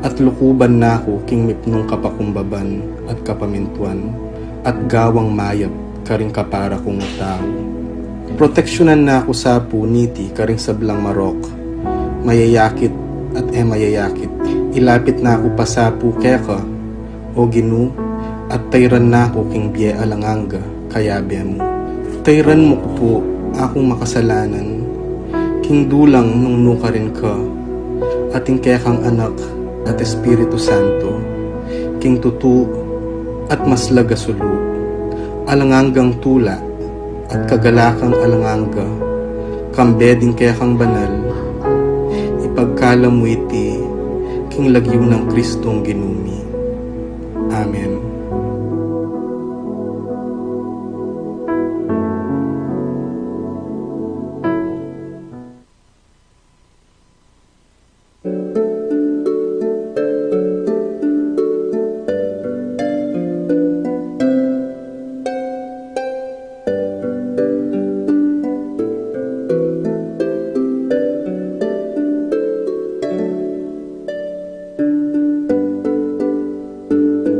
at lukuban na ku king mipnung kapakumbaban at kapamintuan, at gawang mayap karing kapara kung tau. Proteksyunan na ku sa pu niti karing sablang marok, mayayakit at e mayayakit. Ilapit na ku pa sa pu keka, O Ginu, at tayran na ku king bie alang angga, kayabe mu. Tayran mu ku pu akung makasalanan, king dulang nung nukarin ka, at ing kekang Anak at Espiritu Santo, king tutu at maslag a sulu, alang anggang tula at kagalakang alang angga, kambe ding kekang banal, ipagkalam mu iti, king lagyu nang Kristong Ginu mi. Amen.